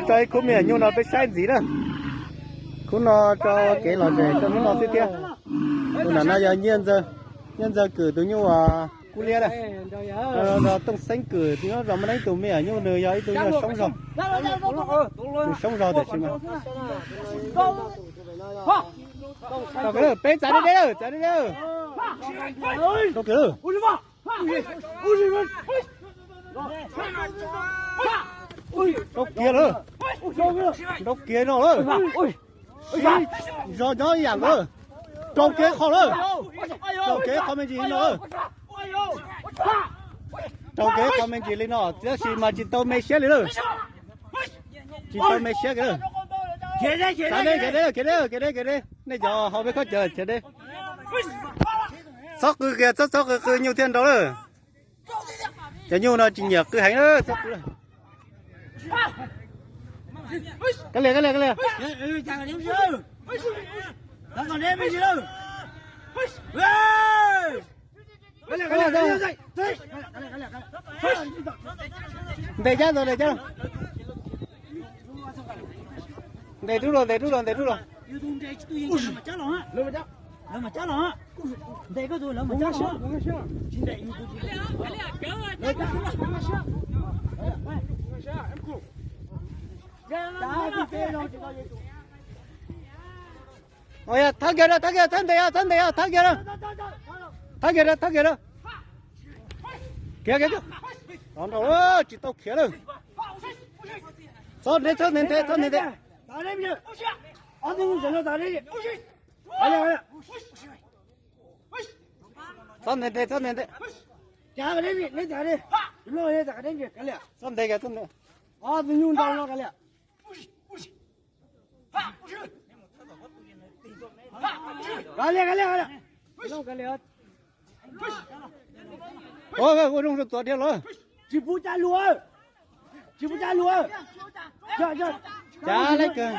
Tso ib khub me nyuam nyuj no peb saib ntxiv na. Khub no tso kev lom zem rau hnub no xwb thiab. Tus nram no yog Nyiaj Ntxawg Kwm tus nyuj uas kub liab na. Tooj Xeeb Kwm nyob zos Mab Neeb tus me nyuam nyuj, nws yog ib tug nyuj soob zog. Nws soob zog tiam sis mas Rau kiag lawm, peb txav deb deb lawm, txav deb deb lawm. Rau kiag lawm. Rau kiag lawm. Rau kiag no lawm. Sib zog nyob ib yam lawm. Rau kiag qho lawm. Rau kiag qho me ntsis li no lawm. Rau kiag qho me ntsis li no tab sis mas tsis tau me siab li lawm. Tsis tau me siab kiag lawm. Khiav deb, khiav deb, khiav deb, khiav deb. Nej cov hauv peb khob cawv khiav deb. Txhob qw kiag, txhob txhob qw, qw nyuj thiaj nrau lawm. Cov nyuj no tsis nyiam qw heev, txhob qw lawm. Kav liam, kav liam, kav liam. Ntes cab ntawd, ntes cab. Ntes rub los, ntes rub los, ntes rub los. Thab kiag, thab kiag, thab ntes, thab ntes, thab kiag, thab kiag, thab kiag. Khiav, khiav, khiav. Tov nrau, tsis tau khiav lawm. Txhob ntes, txhob ntes, txhob ntes. Txhob ntes, txhob ntes. Txhob ntes, txhob ntes. Ua zoo rau tuav dhia los. Tsis pub cab lug, tsis pub cab lug. Cab lawm kawg.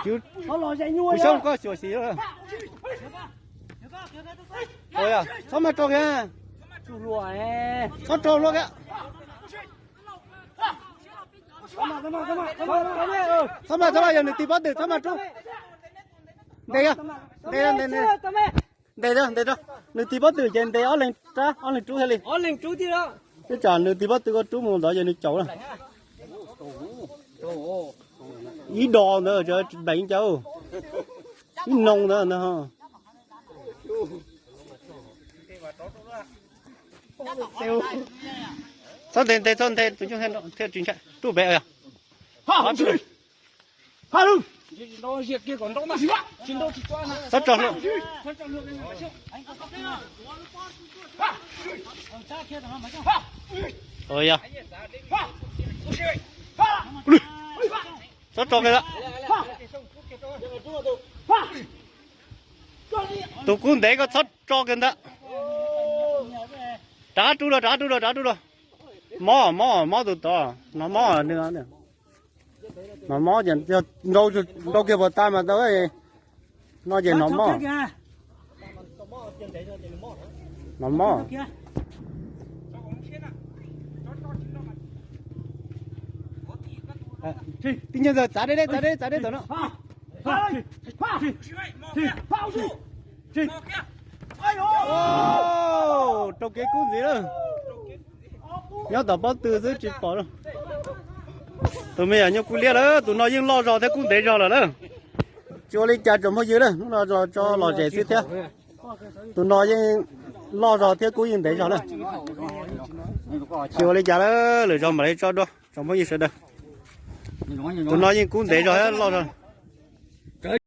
Kuv xyoob koj xyuam xim. Txhob mas rau kiag. Txhob rau luaj kiag. Txhob mas, txhob mas, yog nws tig pob tw txhob mas rub. Ntes, ntes, ntes, ntes, ntes, ntes, ntes. Nws tig pob tw ces ntes ob leeg rab, ob leeg rub thiaj li. Twb tsam nws tig pob tw koj rub mus ntawd ces nws caum lawm. Ib dos ntawd, beem cas, ib noog ntawd. Txhob ntes, ntes, txhob ntes, tus nyuj thiaj tsis ntshai. Rub pem os. Txhob rau hluas. Txhob rau kiag lawm. Tus kub ntev koj txhob tso kiag ntawd. Rov qab rub los, rov qab rub los, rov qab rub los. Mob, mob, mob tus tod, hnov mob nws. Hnov mob ces nrau kiag puas tas mas tau. No ces hnov mob. Hnov mob. Tib nyuag ntawd txav deb deb, txav deb deb, txav deb ntawm no. Rau kev kub ntxiv lawm. Nyob tom pob tw xwb tsis pom lawm. Tus me nyuam nyuj kub liab lawm, tus no yeej loj zog thiab kub ntev zog lawm na. Tsis ua li cas tsoom phooj ywg na, hnub no tso lom zem xwb thiab. Tus no yeej loj zog thiab kub yeej ntev zog na. Tsis ua li cas lawm, lwm zaug mam li tso dua tsoom phooj ywg sawv daws. Tus no yeej kub ntev zog thiab loj zog.